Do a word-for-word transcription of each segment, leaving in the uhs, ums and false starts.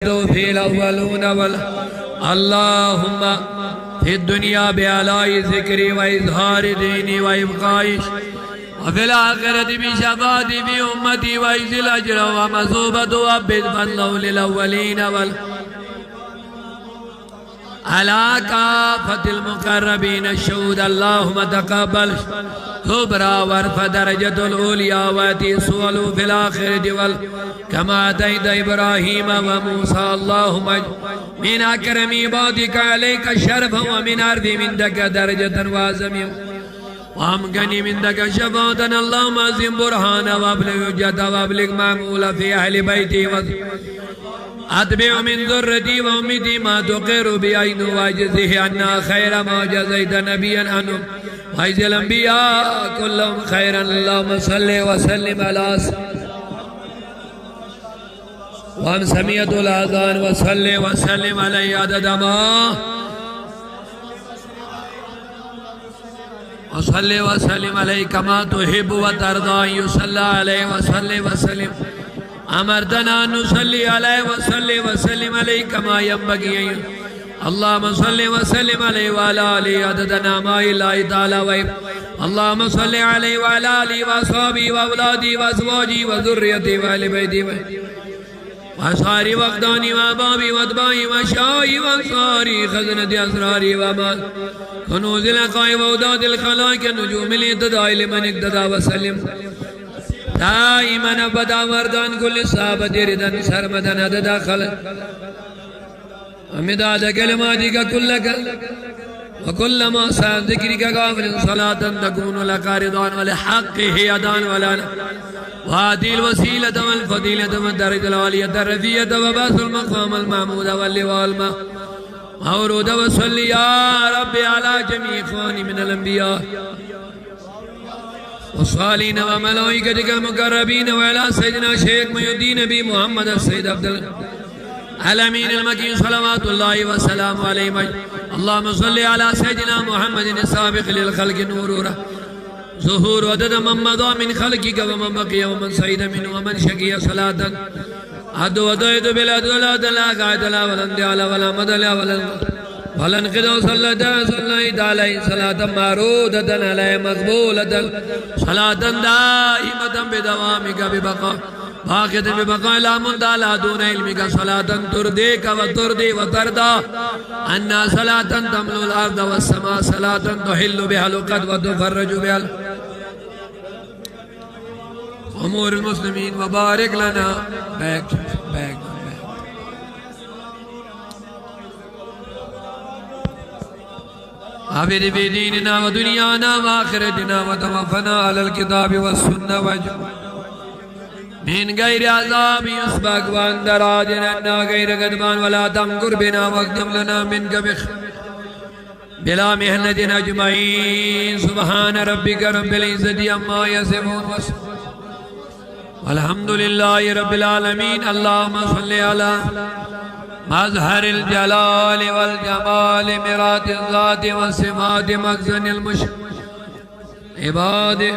في الأولون وال اللهم في الدنيا بإعلاء ذكري وإظهار ديني وإبقاء، وفي الآخرة بشفاعتي في أمتي وأجزل أجره ومثوبته وأبد فضله للأولين وال على كافة المقربين الشهود. اللهم تقبل كبرى وارفع درجة العليا وآتي سؤله في الآخرة وال كما أعطيت إبراهيم وموسى. اللهم من أكرم عبادك عليك شرفا ومن عرف عندك درجة وأعظم وأمكن عندك شفاعة. اللهم أعظم برهانه وأبلغ حجته وأبلغ مأموله في أهل بيته وأتبع من ذريته وأمته ما تقر به عينه وأجزه عنا خير ما جزيت نبيا عنهم وأجزل الأنبياء كلهم خيرا. اللهم صل وسلم على س- وهم سمعت الأذان وصل وسلم عليه عدد ما وصل وسلم عليه كما تحب وترضى أن يصلى عليه وصل وسلم. أمرتنا أن نصلي عليه وصل وسلم عليه كما ينبغي أن ي- اللهم صل وسلم عليه وعلى آله عدد نعماء الله تعالى وعب- اللهم صل عليه وعلى آله وأصحابه وأولاده وأزواجه وذريته وأهل بيته و- وأصهاره وأقدانه وأحبابه وأتباعه وأشياعه وأنصاره خزنة أسراره وأمانة كنوز لقائه وأوداد الخلائق النجوم الاهتداء لمن اقتدى وسلم دائما أبدا وارض عن كل الصحابة رضا سرمدا عدد خلق ومداد كلماتك كلك وكلما سعى ذكرك غافل صلاة تكون لك رضا ولحقه أداء ولا وهذه الوسيلة والفضيلة والدرجة العالية الرفيعة وبعث المقام المحمود واللواء المحمود. وصل يا رب على جميع إخواني من الأنبياء والصالحين وملائكتك المقربين وعلى سيدنا شيخ محي الدين أبي محمد السيد عبد الأمين المكي صلوات الله وسلامه عليه أجمعين. اللهم صل على سيدنا محمد السابق للخلق نوره ظهور عدد من مضى من خلقك ومن بقي ومن سعد منه ومن شقي صلاة عد وديت بالعد ولا دلا قاعد لا ولا انتهاء لا ولا مدى لا ولا ولا انقضاء صلى الله عليه صلاة معروضة عليه مقبولة صلاة دائمة بدوامك ببقاء باقية ببقاء لا منتهى لها دون علمك صلاة ترضيك وترضي وترضى عنا صلاة تملأ الأرض والسماء صلاة تحل بها العقد وتفرج بها أمور المسلمين وبارك لنا. Back, back, back. عافنا في ديننا ودنيانا وآخرتنا وتوفنا على الكتاب والسنة وج من غير عذاب يسبق وأنت راض عنا غير غضبان ولا تمكر بنا واختم لنا منك بخ بلا محنة أجمعين. سبحان ربك رب العزة عما يصفون وس- والحمد لله رب العالمين. اللهم صل على مظهر الجلال والجمال مراد الذات والصفات مخزن المش عباد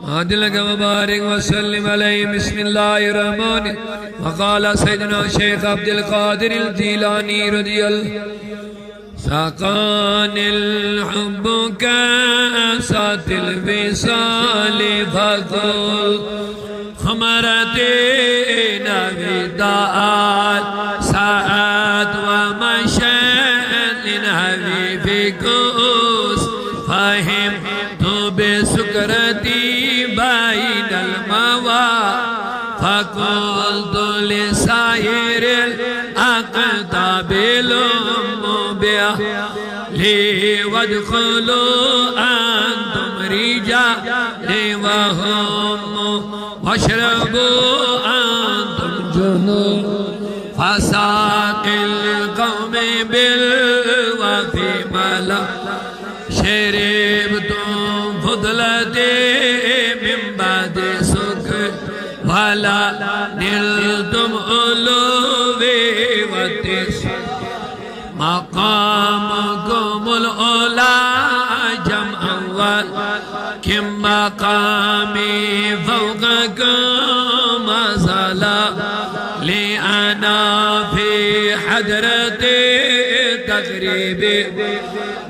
عدلك وبارك وسلم عليه. بسم الله الرحمن الرحيم. وقال سيدنا شيخ عبد القادر الجيلاني رضي الله سقاني الحب كأسات الوصال فقلت خمرتين وداعت ساءت ومشت للحبيب كؤوس فهمت بسكرتي بين المواد فقلت لسائر الأقطاب لموا بها لي وادخلوا أنتم رجالي وهم واشربوا أنتم جنود فساقي القوم بالوفي ملا شربتم فضلتي من بعد سكر ولا نلتم علوي والتسليم مقامكم الأولى جمعا ولكن مقامي فوقكم أزلا حضرت تقریب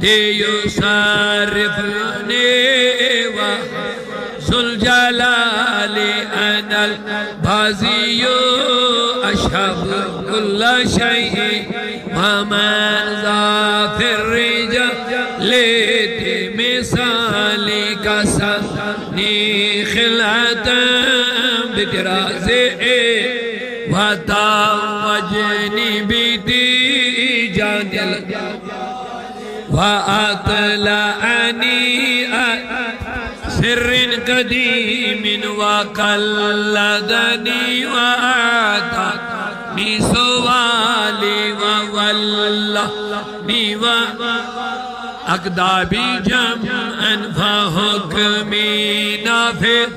دیو صارف نے و ذوالجلال انا البازی اشہب کل شیء ومن ذا فی الرجال مثالی کسانی خلعتا بطراز وتوجنی بدیجان ال و اطلعنی سر قدیم و قلدنی و اعطانی سوالی و ولانی و اقدابی جمعا فحکمی نافذ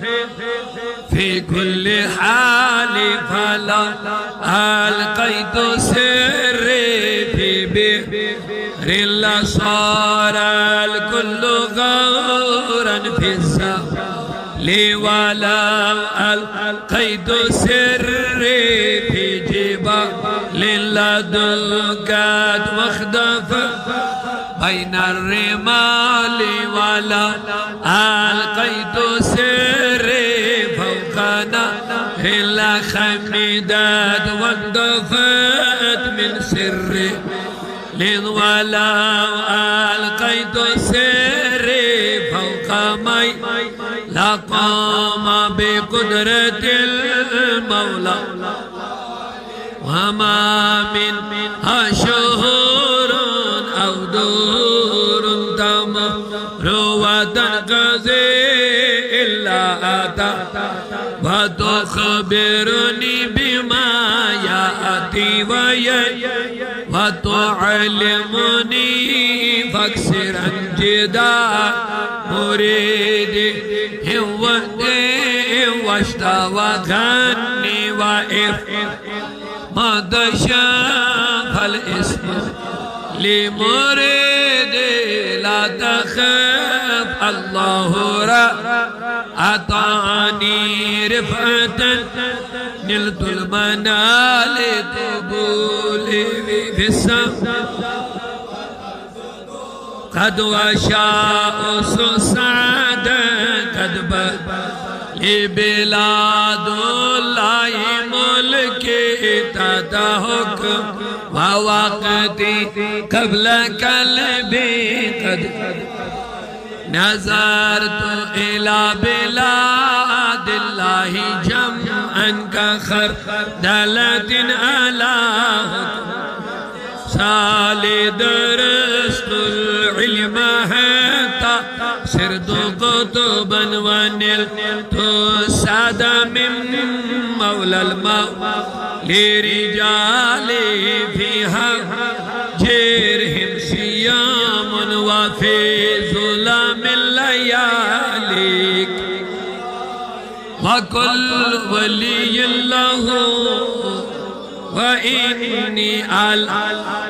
فی کل حال فلا القیت سری فی بحر لصار الکل غورا فی الزوال ولو القیت سری فی جبال لدنک واختفیت بین الرمال ولو القیت سری فوق نهر لخمدت واندفعت من سری ولو القیت سری فوق ماء لقام بقدرة المولی وما منها شهور أو دهور تمر وتنقضي إلا أتت وتخبرني بما يأتي ويأتي وتعلمني فاكسرا جدار مريدي واشتوى غني وإف مدشا فالاسم لمريدي لا تخف الله رب أعطاني رفعة نلت المنال طبولي في السماء قد وشاء سعدا قد بل لبلاد الله ملكي تحت حكم ووقتي قبل قلبي قد نظرت إلى بلاد الله جمعا كخردلة على حكم سالي درست العلم حتى صرت قطبا ونلت السعد من مولى المولى لرجالي فيها جرهم صيام وفي ظلام الليالي وكل ولي له وإني على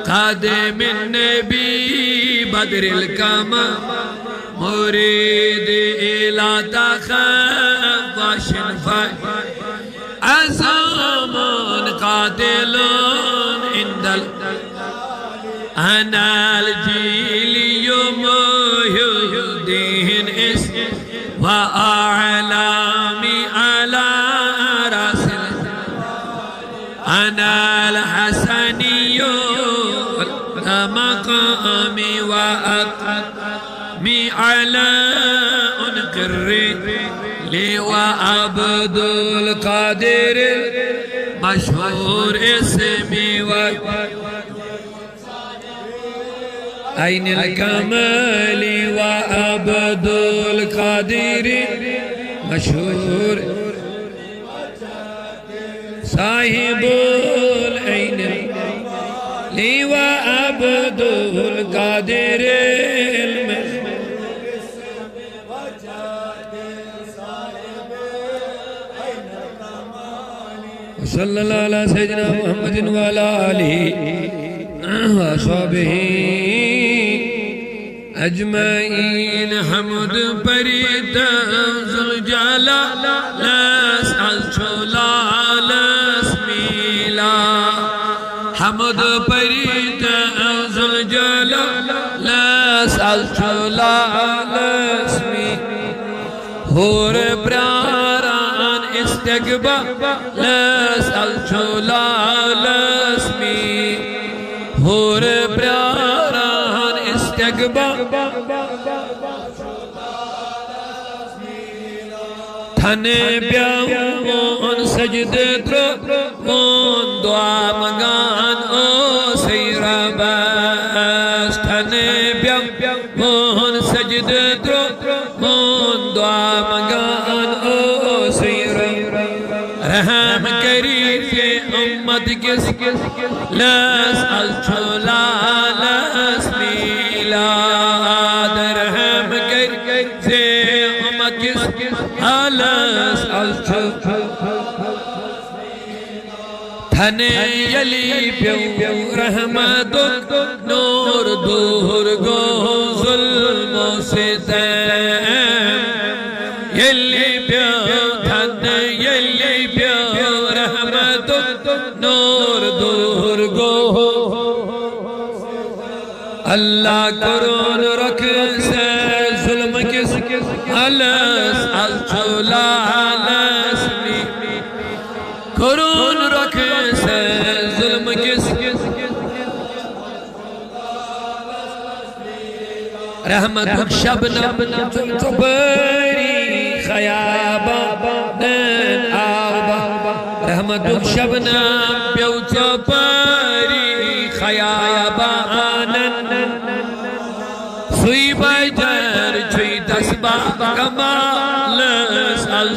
قدم النبي بدر الكمال مريد إلى تخفى شنفا عزم قاتل عند ال أنا الجيلي محي الدين اسم وأعلامي على رأس ال أنا الحسني مقامي وأقامي على عنق الرجل وعبد القادر المشهور اسمي و عين الكمال وعبد القادر مشهور صاحب العين لي وعبد القادر المشهور وصلى الله على سيدنا محمد وعلى آله وأصحابه أجمعين. حمد پریت ذوالجلال از چو لال اسمیلا حمد پری تہٕ ذوالجلالس از چھُ لالس می۔ حور پراران استقبالس از چھُ لالس می۔ حور پراران استقبال۔ تھنہٕ بیوٚن سجدٕ ترٛووُن، دعا منٛگان اوسُے رۄبس۔ تھنہٕ بیوٚن سجدٕ ترٛووُن، دعا منٛگان اوسُے رۄبس۔ رحم کٔرِتھ یہِ امت کِس لس از چھُ لالس میلاد۔ رحم کٔرِتھ زِ امت کِس حالس از چھُ۔ تھنہٕ ییٚلہِ پیوٚو رحمتُک نور، دوٗر گوٚو ظلم و ستم۔ ییٚلہِ پیوٚو تھنہٕ، ییٚلہِ پیوٚو رحمتُک نور، دوٗر گوٚو۔ اللہ کوٚرُن رۄخصت ظلم کِس حالس از چھُ لالس می۔ کوٚرُن رۄخصت ظلم کِس۔ رحمتُک شبنم ژوٚل ژۄپٲری خیابانن آبا۔ رحمتُک شبنم پیوٚو ژۄپٲری خیابانن۔ سُے بجر چھُے تسباہ کمالس از۔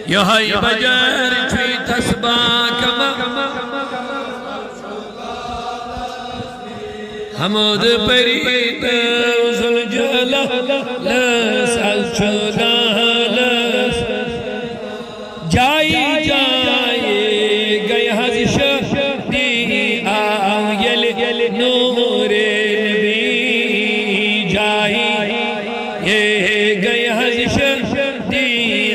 یِہوٚے بجر چھُے تسباہ کمال۔ حمد پری تہٕ ذوالجلالس از چھُ لالس۔ جایہِ جایہِ گٔے حظ شٲدی، آو ییٚلہِ نوٗرِ نبی۔ جایہِ گٔے حظ شٲدی،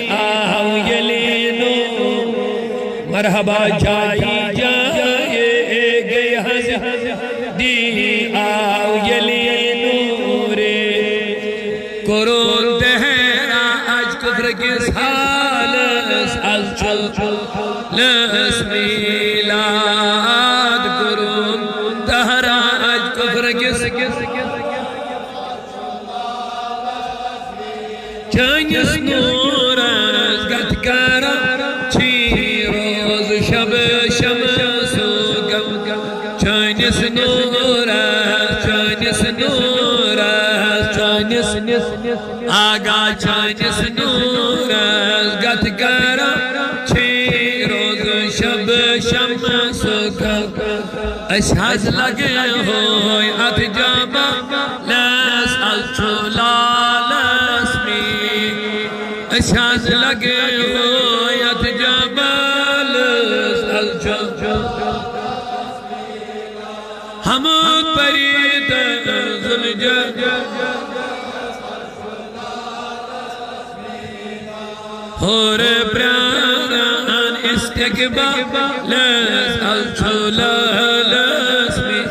آو ییٚلہِ نوٗر۔ مرحبا جایہِ جایہِ گٔے حظ دی، آو ییٚلہِ نوٗرِ۔ کوٚرُن دہرا اج کفر کِس حالس از چھُ لس میلاد۔ کوٚرُن دہرا اج کفر کِس۔ چٲنِس نوٗرس گتھ کران چھی روز شب شمس و غم۔ چٲنِس نوٗرس، چٲنِس نوٗرس، چٲنِس آغا چٲنِس نوٗرس گتھ کران چھی روز شب شمس و غم۔ أسۍ حظ لگہوے اتھ جمالس از چھُ لالس می۔ أسۍ حظ لگہوے اتھ جمالس از چھُ۔ حمد پری تہٕ ذوالجلال۔ حور پراران استقبالس از چھُ لالس می۔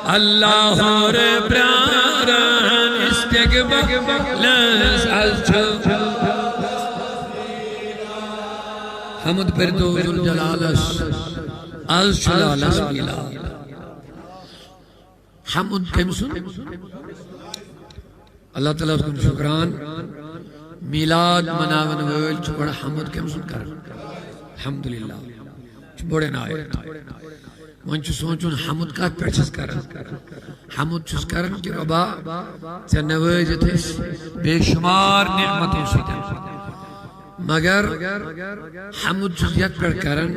اللہ حور پراران استقبالس از چھُ۔ حمد پٔرۍتو ذوالجلالس، از چھُ لالس میلاد۔ حمد کٔمۍ سُنٛد؟ اللہ تعالیٰ ہس کُن شُکران۔ میلاد مناون وٲلۍ چھِ گۄڈٕ حمد کٔمۍ سُنٛد کران؟ الحمدللہ۔ چھُ بوٚڑ عنایت۔ وۄنۍ چھُ سونٛچُن، حمد کتھ پٮ۪ٹھ چھِس کران؟ حمد چھُس کران کہِ رۄبا، ژےٚ نوٲزِتھ أسۍ بے شُمار نعمتو سۭتۍ، مگر حمد چھُس یتھ پٮ۪ٹھ کران،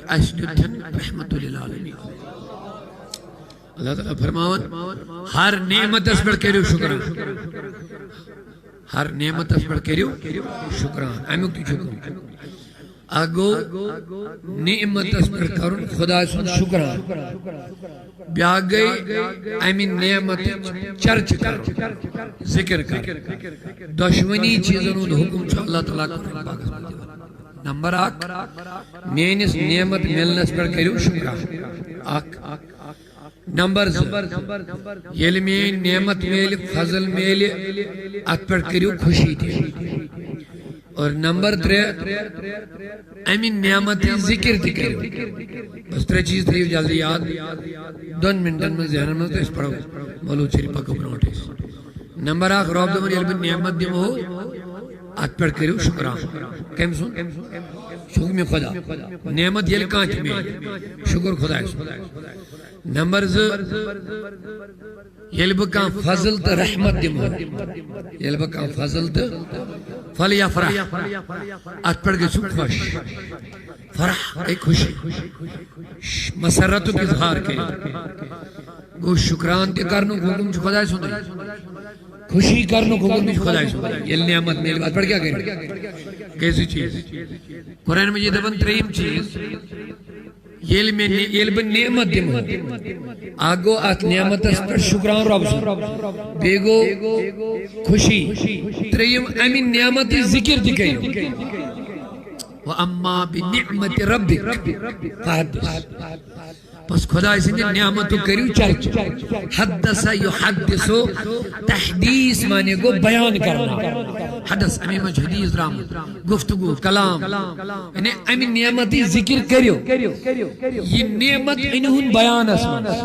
اسہِ دیُت رحمت للعالمین۔ اللہ تعالیٰ فرماوان، ہر نعمتس پٮ۪ٹھ کٔرِو شُکران۔ ہر نعمتس پٮ۪ٹھ کٔرِو شُکران۔ اَمیُک تہِ چھُ کٲم۔ اکھ گوٚو نعمتس پٮ۪ٹھ کرُن خدا سُنٛد شُکران۔ بیٛاکھ گٔے اَمہِ نعمتٕچ چرچہٕ کرُن، ذِکر کرُن۔ دۄشوٕنی چیٖزن ہُنٛد حُکم چھُ اللہ تعالیٰ قرآن پاکس منٛز دِوان۔ نمبر اکھ، میٲنِس نعمت مِلنس پٮ۪ٹھ کٔرِو شُکران۔ اکھ۔ نمبر زٕ، ییٚلہِ میٲنۍ نعمت میلہِ، فضل میلہِ، اتھ پٮ۪ٹھ کٔرِو خوشی تہِ۔ اور نمبر ترٛےٚ، امہِ نعمتٕچ ذِکِر تہِ کٔرِو۔ بس ترٛےٚ چیٖز تھٲیِو جلدی یاد، دۄن منٹن منٛز ذہنن منٛز، تہٕ أسۍ پرو مولوٗد شریف، پکو برونٛٹھ أسۍ۔ نمبر اکھ، رۄب دَپان، ییٚلہِ بہٕ نعمت دِمہو، اتھ پٮ۪ٹھ کٔرِو شُکران۔ کٔمۍ سُنٛد؟ شُکر مےٚ خۄدا۔ نعمت ییٚلہِ کانٛہہ تہِ میلہِ، شُکر خۄدایہِ سُنٛد۔ نمبر زٕ، ییٚلہِ بہٕ کانٛہہ فضل تہٕ رحمت دِمہو، ییٚلہِ بہٕ کانٛہہ فضل تہٕ، فلیفرح، اتھ پٮ۪ٹھ گٔژھِو خۄش۔ فرح گٔے خوشی، مسرتُک اظہار کٔرِو۔ گوٚو، شُکران تہِ کرنُک حُکُم چھُ خۄداے سُنٛدُے، خوشی کرنُک حُکُم تہِ چھُ خۄداے سُنٛدُے۔ ییٚلہِ نعمت میلہِ، اتھ پٮ۪ٹھ کیٛاہ کٔرِو؟ گٔے زٕ چیٖز۔ قرآن مجید دَپان ترٛیٚیِم چیٖز، ییٚلہِ مےٚ نہِ-، ییٚلہِ بہٕ نعمت دِمہٕ، اکھ گوٚو اتھ نعمتس پٮ۪ٹھ شُکران رۄب سُنٛد، بیٚیہِ گوٚو خوشی، ترٛیٚیِم امہِ نعمتٕچ ذِکِر تہِ کٔرِو۔ وَأَمَّا بِنِعْمَةِ رَبِّكَ فَحَدِّثْ۔ بس خۄداے سٕنٛدِ نعمتُک کٔرِو چرچہٕ۔ حدث یحدث، تحدیث معنی گوٚو بیان کرنا۔ حدث، اَمے منٛز چھُ حدیث درٛامُت، گفتگو، کلام۔ یعنی اَمہِ نعمتٕچ ذِکِر کٔرِو۔ یہِ نعمت أنِہُن بیانس منٛز۔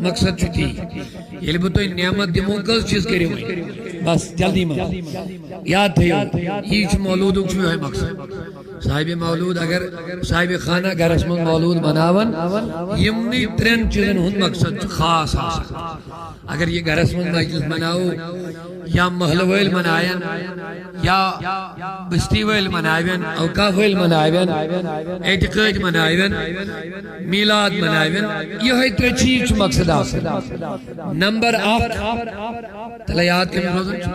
مقصد چھُ تی، ییٚلہِ بہٕ تۄہہِ نعمت دِمو، کٔژ چیٖز کٔرِو وۄنۍ؟ بس جلدی منٛز یاد تھٲیِو، یی چھُ مولوٗدُک چھُ یِہوٚے مقصد۔ صاحبِ مولوٗد اگر صاحبِ خانہ گرس منٛز مولوٗد بناون، یِمنٕے ترٛٮ۪ن چیٖزن ہُنٛد مقصد چھُ خاص آسان۔ اگر یہِ گرس منٛز مجلس بناوو، یا محلہٕ وٲلۍ مناون، یا بستی وٲلۍ مناون، اوقاف وٲلۍ مناون، اعتقٲدۍ مناون، میلاد مناون، یِہوٚے ترٛےٚ چیٖز چھُ مقصد آسان۔ نمبر اکھ، تیٚلہِ یاد کٔمِس روزان چھُ؟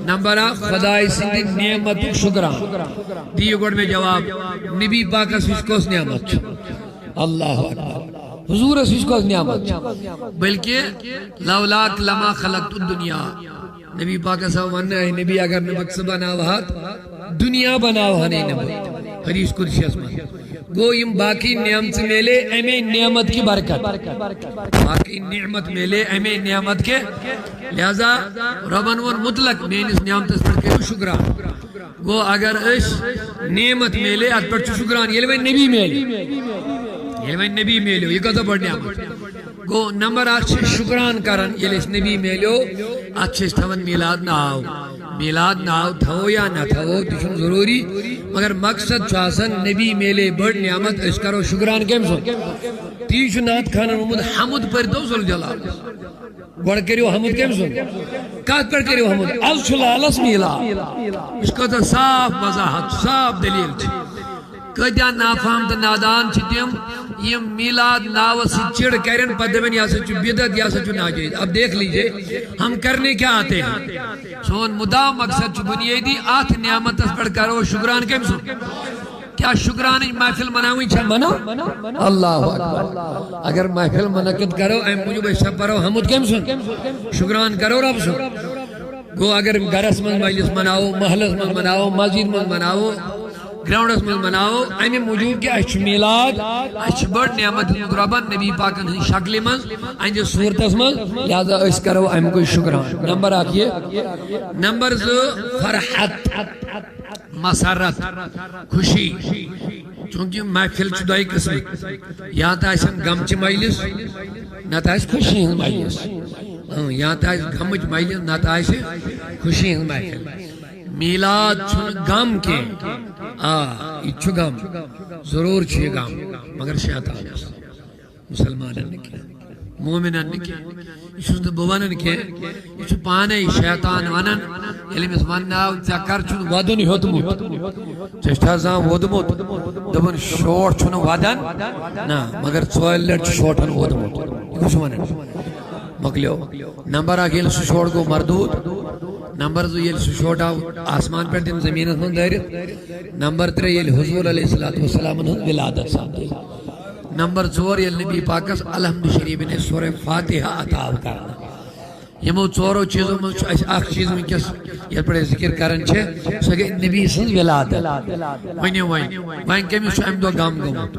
نمبر اکھ، خۄداے سٕنٛدِ نعمتُک شُکران۔ دِیِو گۄڈٕ مےٚ جواب، نبی پاکس نِش کۄس نعمت چھِ؟ اللہ اکبر۔ حضوٗرس نِش کۄس نعمت چھِ؟ بلکہِ لولاک لما خلقت الدنیا۔ نبی پاکس آو وننہٕ، اے نبی، اگر نہٕ بہٕ ژٕ بناوہتھ، دنیا بناوہنے نہٕ بہٕ۔ حدیث قدسیس منٛز۔ گوٚو، یِم باقی نعمژٕ میلے اَمے نعمت کہِ برکت۔ باقی نعمت میلے اَمے نعمت کہِ۔ لہذا رۄبن ووٚن مطلق، میٲنِس نعمتس پٮ۪ٹھ کٔرِو شُکران۔ گوٚو، اگر أسۍ نعمت میلے، اتھ پٮ۪ٹھ چھُ شُکران۔ ییٚلہِ وۄنۍ نبی میلہِ، ییٚلہِ وۄنۍ نبی میلیو، یہِ کۭژاہ بٔڑ نعمت۔ گوٚو، نمبر اکھ چھِ شُکران کران، ییٚلہِ اَسہِ نبی میلیو، اتھ چھِ أسۍ تھاوان میلاد ناو۔ میلاد ناو تھاوو یا نہ تھاوو، تہِ چھُنہٕ ضروٗری، مگر مقصد چھُ آسان، نبی میلے بٔڑ نعمت، أسۍ کرو شُکران کٔمۍ سُنٛد؟ تی چھُ نعت خانن ووٚنمُت، حمد پٔرۍتو ذوالجلال۔ گۄڈٕ کٔرِو حمد کٔمۍ سُنٛد؟ کتھ پٮ۪ٹھ کٔرِو حمد؟ از چھُ لالس میلاد۔ یہِ چھِ کۭژاہ صاف وضاحت، صاف دٔلیٖل چھِ۔ کۭتیٛاہ نافہم تہٕ نادان چھِ تِم، یِم میلاد ناوس سۭتۍ چِڑ کرن، پتہٕ دپن، "یہِ ہسا چھُ بدعت، یہِ ہسا چھُ ناجٲیز۔" اب دیکھ لیجیے، ہم کرنے کیا آتے ہیں۔ سون مدعا مقصد چھُ بنیٲدی، اتھ نعمتس پٮ۪ٹھ کرو شُکران کٔمۍ سُنٛد؟ کیا شُکرانٕچ محفل مناوٕنۍ چھا منع؟ اللہ اکبر۔ اگر محفل منعقد کرو، امہِ موٗجوٗب أسۍ سا پرو حمد کٔمۍ سُنٛد؟ شُکران کرو رۄب سُنٛد۔ گوٚو، اگر گرس منٛز مجلس مناوو، محلس منٛز مناوو، مسجد منٛز مناوو، گراؤنڈس منٛز مناوو، امہِ موٗجوٗب کہِ اسہِ چھُ میلاد، اسہِ چھِ بٔڑ نعمت دِژمٕژ رۄبن، نبی پاکن ہٕنٛزِ شکلہِ منٛز، اہنٛدِ صوٗرتس منٛز، لہذا أسۍ کرو امہِ کُے شُکران۔ نمبر اکھ یہِ۔ نمبر زٕ، فرحت۔ مسرت، خوشی۔ چونکہ محفل چھِ دۄیہِ قٕسمٕکۍ، یا تہٕ آسن غمچہِ مجلس، نتہٕ آسہِ خوشی ہٕنٛز مجلس۔ اۭں، یا تہٕ آسہِ غمٕچ مجلس، نتہٕ آسہِ خوشی ہٕنٛز محفل۔ میلاد چھُنہٕ غم کینٛہہ۔ آ، یہِ تہِ چھُ غم، ضروٗر چھُ یہِ غم، مگر شیطانس۔ مسلمانن نہٕ کینٛہہ، مومنن نہٕ کینٛہہ۔ یہِ چھُس نہٕ بہٕ ونان کینٛہہ، یہِ چھُ پانے شیطان ونان۔ ییٚلہِ أمِس وننہٕ آو، "ژےٚ کر چھُن ودُن ہیوٚتمُت؟ ژےٚ چھا زانٛہہ ووٚدمُت؟" دوٚپُن، "شوٹھ چھُنہٕ ودان، نہ، مگر ژورِ لٹہِ چھُ شوٹھن ووٚدمُت۔" یہِ کُس چھُ ونان؟ مۄکلیو۔ نمبر اکھ، ییٚلہِ سُہ شوٹھ گوٚو مردوٗد، نمبر زٕ، ییٚلہِ سُہ شوٹھ آو آسمان پٮ۪ٹھ دِنہٕ زٔمیٖنس منٛز دٲرِتھ، نمبر ترٛےٚ، ییٚلہِ حضور علیہ الصلوۃ والسلامن ہٕنٛز ولادت سپدے۔ نمبر ژور، ییٚلہِ نبی پاکس الحمد شریف نے سورہ فاتحہ عطا کرنہٕ۔ یِمو ژورو چیٖزو منٛز چھُ اَسہِ اَکھ چیٖز وٕنکیٚس، یَتھ پٮ۪ٹھ أسۍ ذِکِر کَران چھِ، سۄ گٔے نبی سٕنٛز وِلادت۔ ؤنِو وۄنۍ، وۄنۍ کٔمِس چھُ اَمہِ دۄہ غم گوٚمُت؟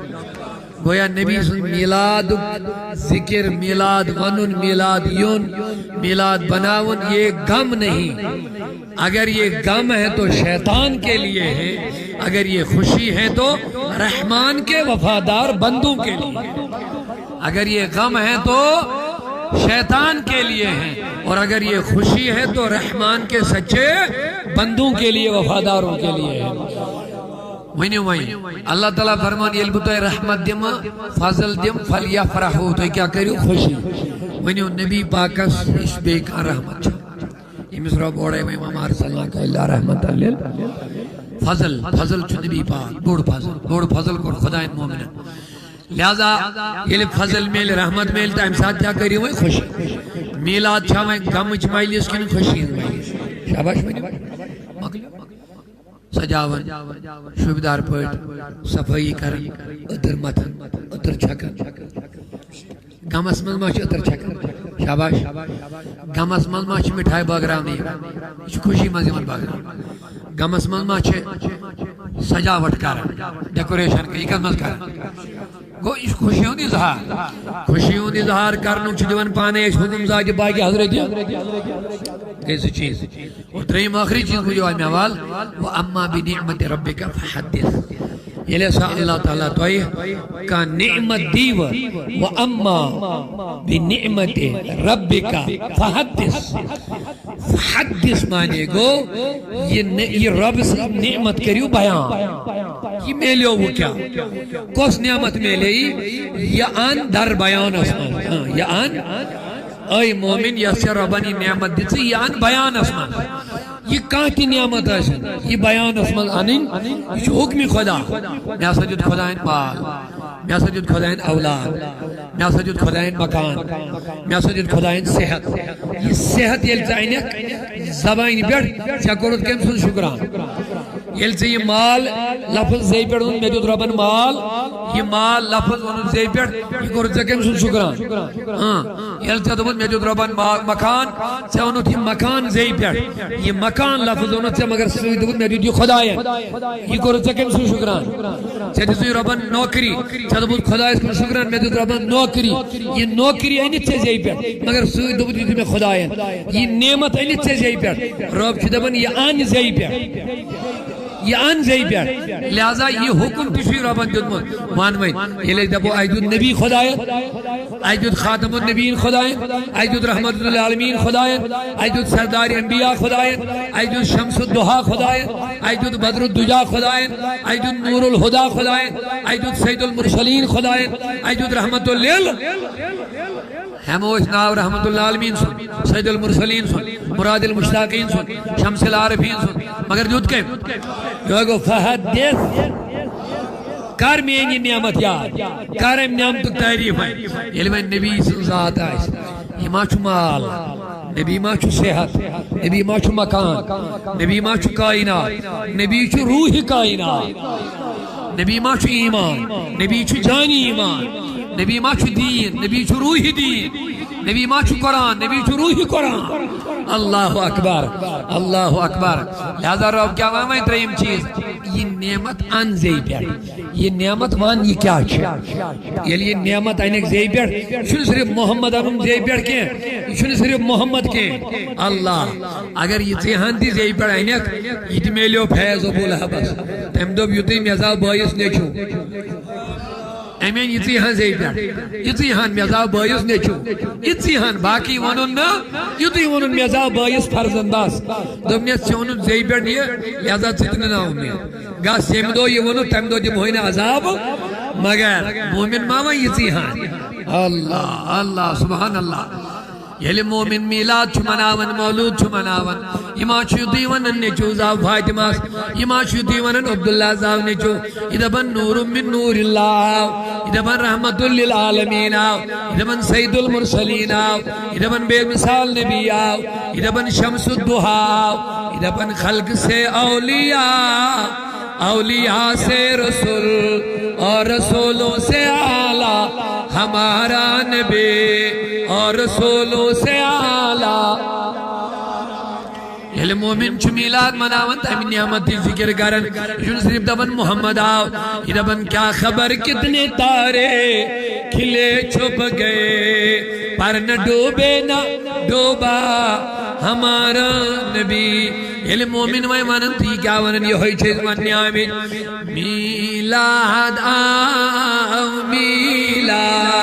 گویا نبی سٕنٛز میٖلادُک ذِکِر، میٖلاد وَنُن، میٖلاد یُن، میٖلاد بَناوُن، یہ غم نہیں۔ اگر یہ غم ہے تو شیطان کے لیے ہے، اگر یہ خوشی ہے تو رحمان کے وفادار بندوں کے لیے۔ اگر یہ غم ہے تو شیطان کے لیے ہے، اور اگر یہ خوشی ہے تو رحمان کے سچے بندوں کے لیے، وفاداروں کے لیے ہے۔ ؤنِو وۄنۍ، اللہ تعالیٰ فرمان، ییٚلہِ بہٕ تۄہہِ رحمت دِمہٕ، فضل دِمہٕ، فلیفرحوا، تُہۍ کیٛاہ کٔرِو؟ خوشی۔ ؤنِو، نبی پاکس نِش بیٚیہِ کانٛہہ رحمت چھا؟ ییٚمِس رۄب اورَے وۄنۍ، وما ارسلناک الا رحمتا لل، فضل، فضل چھُ نبی پاک، بوٚڑ فضل، بوٚڑ فضل کوٚر خۄدایَن مومنَن۔ لہذا ییٚلہِ فضل میلہِ، رحمت میلہِ، تہٕ اَمہِ ساتہٕ کیٛاہ کٔرِو وۄنۍ؟ خوشی۔ میٖلاد چھا وۄنۍ غمٕچ مجلس کِنہٕ خوشی ہٕنٛز مجلس؟ شاباش ؤنِو۔ مۄکلیو۔ سجاوان، شوٗبدار پٲٹھۍ صفٲیی کران، عطر متھان، عطر چھکان۔ غمس منٛز ما چھِ عطر چھکان؟ شاباش۔ غمس منٛز ما چھِ مِٹھایہِ بٲگراونہٕ یِوان؟ یہِ چھُ خوشی منٛز یِوان بٲگراونہٕ۔ غمس منٛز ما چھِ سجاوٹ کران، ڈیکوریشن، یہِ کتھ منٛز کران؟ گوٚو، یہِ چھُ خوشی ہُنٛد اظہار۔ خوشی ہُنٛد اظہار کرنُک چھُ دِوان پانے اَسہِ حُکم ذاتِ پاکہِ حضرتِ۔ گٔے زٕ چیٖز۔ اور ترٛیٚیِم ٲخری چیٖز بوٗزِو اَمہِ حوالہٕ، "وَأَمَّا بِنِعْمَتِ رَبِّكَ فَحَدِّثْ۔" ییٚلہِ ہسا اللہ تعالیٰ تۄہہِ کانٛہہ نعمت دیٖوٕ، "وَأَمَّا بِنِعْمَتِ رَبِّكَ فَحَدِّثْ۔" فحدث معنی گوٚو، یہِ نہ-، یہِ رۄب سٕنٛز نعمت کٔرِو بیان۔ یہِ میلیو وۄنۍ کیٛاہ؟ کۄس نعمت میلے یہِ؟ یہِ اَن در بیانس منٛز۔ ہاں، یہِ اَن۔ اے مومن، یۄس ژےٚ رۄبن یہِ نعمت دِژٕے، یہِ اَن بیانس منٛز۔ یہِ کانٛہہ تہِ نعمت ٲسِن، یہِ بیانس منٛز اَنٕنۍ، یہِ چھُ حُکمِ خۄدا۔ مےٚ ہسا دیُت خۄدایَن مال۔ مےٚ ہسا دیُت خۄدایَن اولاد، مےٚ ہسا دیُت خۄدایَن مکان، مےٚ ہسا دیُت خۄدایَن صحت۔ یہِ صحت ییٚلہِ ژٕ اَنَکھ زبانہِ پٮ۪ٹھ، ژےٚ کوٚرُتھ کٔمۍ سُنٛد شُکران؟ ییٚلہِ ژےٚ یہِ مال لفظ زیٚیہِ پٮ۪ٹھ ووٚن، "مےٚ دیُت رۄبَن مال"، یہِ مال لفظ ووٚنُتھ زیٚیہِ پٮ۪ٹھ، یہِ کوٚرُتھ ژےٚ کٔمۍ سُنٛد شُکران؟ ہاں، ییٚلہِ ژےٚ دوٚپُتھ، "مےٚ دیُت رۄبَن ما-، مکان"، ژےٚ ووٚنُتھ یہِ مکان زیٚیہِ پٮ۪ٹھ، یہِ مکان لفظ ووٚنُتھ ژےٚ، مگر سۭتۍ دوٚپُتھ، "مےٚ دیُت یہِ خۄدایَن"۔ یہِ کوٚرُتھ ژےٚ کٔمۍ سُنٛد شُکران؟ ژےٚ دِژٕے رۄبَن نوکری، ژےٚ دوٚپُتھ خۄدایَس کُن شُکران، مےٚ دیُت رۄبَن نوکری۔ یہِ نوکری أنِتھ ژےٚ زیٚیہِ پٮ۪ٹھ، مگر سۭتۍ دوٚپُتھ، "یہِ دیُت مےٚ خۄدایَن"۔ یہِ نعمت أنِتھ ژےٚ زیٚیہِ پٮ۪ٹھ، رۄب چھُ دَپان، "یہِ اَن زیٚیہِ پٮ۪ٹھ، یہِ اَن زیٚیہِ پٮ۪ٹھ"۔ لہذا یہِ حُکُم تہِ چھُے رۄبَن دیُتمُت۔ وَن وۄنۍ، ییٚلہِ أسۍ دَپو، اَسہِ دیُت نبی خۄدایَن، اَسہِ دیُت خاتم النبیین خۄدایَن، اَسہِ دیُت رحمت للعالمین خۄدایَن، اَسہِ دیُت سردار انبیاء خۄدایَن، اَسہِ دیُت شمس الضحیٰ خۄدایَن، اَسہِ دیُت بدر الدجیٰ خۄدایَن، اَسہِ دیُت نور الہدیٰ خۄدایَن، اَسہِ دیُت سید المرسلین خۄدایَن، اَسہِ دیُت رحمت لل۔ ہٮ۪مو أسۍ ناو رحمت للعالمین سُنٛد، سید المرسلین سُنٛد، مراد المشتاقین سُنٛد، شمس العارفین سُنٛد، مگر دیُت کٔمۍ؟ یہِ گوٚو فحدث۔ کر میٲنۍ یہِ نعمت یاد، کر امہِ نعمتُک تعریف وۄنۍ۔ ییٚلہِ وۄنۍ نبی سٕنٛز ذات آسہِ، یہِ ما چھُ مال؟ نبی ما چھُ صحت؟ نبی ما چھُ مکان؟ نبی ما چھُ کائنات؟ نبی چھُ روحِ کائنات۔ نبی ما چھُ ایمان؟ نبی چھُ جانی ایمان۔ نبی ما چھُ دین؟ نبی چھُ روحِ دین۔ نبی ما چھُ قرآن؟ نبی چھُ روحِ قرآن۔ اللہ اکبر، اللہ اکبر۔ لہذا رب کیٛاہ وَنان وۄنۍ ترٛیٚیِم چیٖز؟ یہِ نعمت اَن زیٚیہِ پٮ۪ٹھ۔ یہِ نعمت وَن، یہِ کیٛاہ چھِ؟ ییٚلہِ یہِ نعمت اَنٮ۪کھ زیٚیہِ پٮ۪ٹھ، یہِ چھُنہٕ صرف محمد اَنُن زیٚیہِ پٮ۪ٹھ کینٛہہ، یہِ چھُنہٕ صرف محمد کینٛہہ، اللہ۔ اگر یہِ ژٕے ہَن تہِ زیٚیہِ پٮ۪ٹھ اَنٮ۪کھ، یہِ تہِ میلیو فیض ابو لہبس۔ تٔمۍ دوٚپ، "یُتُے مےٚ زاو بٲیِس نیٚچوٗ۔" أمۍ أنۍ یِژٕے ہَن زیٚیہِ پٮ۪ٹھ، یِژٕے ہَن مےٚ زاو بٲیِس نیٚچوٗ، یِژٕے ہَن، باقٕے ووٚنُن نہٕ، یُتُے ووٚنُن مےٚ زاو بٲیِس فرزندس۔ دوٚپنَس، "ژےٚ اوٚنُتھ زیٚیہِ پٮ۪ٹھ یہِ، لہذا ژٕ تہِ نِناو مےٚ۔ گژھ، ییٚمہِ دۄہ یہِ ووٚنُتھ، تَمہِ دۄہ دِمہوے نہٕ عذاب، مگر مومن ما وۄنۍ یِژٕے ہَن۔" اللہ، اللہ، سبحان اللہ۔ ییٚلہِ مومن میٖلاد چھُ مناوان، مولوٗد چھُ مناوان، یہِ ما چھُ یُتُے وَنان، "نیٚچوٗ زاو فاطمہ"، یہِ ما چھُ یُتُے وَنان، "عبداللہ زاو نیٚچوٗ"، یہِ دَپان، "نور من نور اللہ"، یہِ دَپان، "رحمت للعالمین" آو، یہِ دَپان، "سید المرسلین" آو، یہِ دَپان، "بے مثال نبی" آو، یہِ دَپان، "شمس الضحیٰ" آو، یہِ دَپان، "خلق سے اولیاء، اولیاء سے رسول، اور رسولوں سے اعلیٰ ہمارا نبی"، اور رسولوں سے اعلیٰ۔ ییٚلہِ مومن چھُ میلاد مناوان، تَمہِ نعمتٕچ ذِکِر کران، یہِ چھُنہٕ صرف دَپان محمد آو، یہِ دَپان کیا خبر کتنے تارے کھلے چھپ گئے، پر نہ ڈوبے نہ ڈوبا ہمارا نبی۔ ییٚلہِ مومن وۄنۍ وَنان، تہٕ یہِ کیٛاہ وَنان، یِہوٚے چھِ أسۍ وَننہِ آمٕتۍ، میلاد آو، میلاد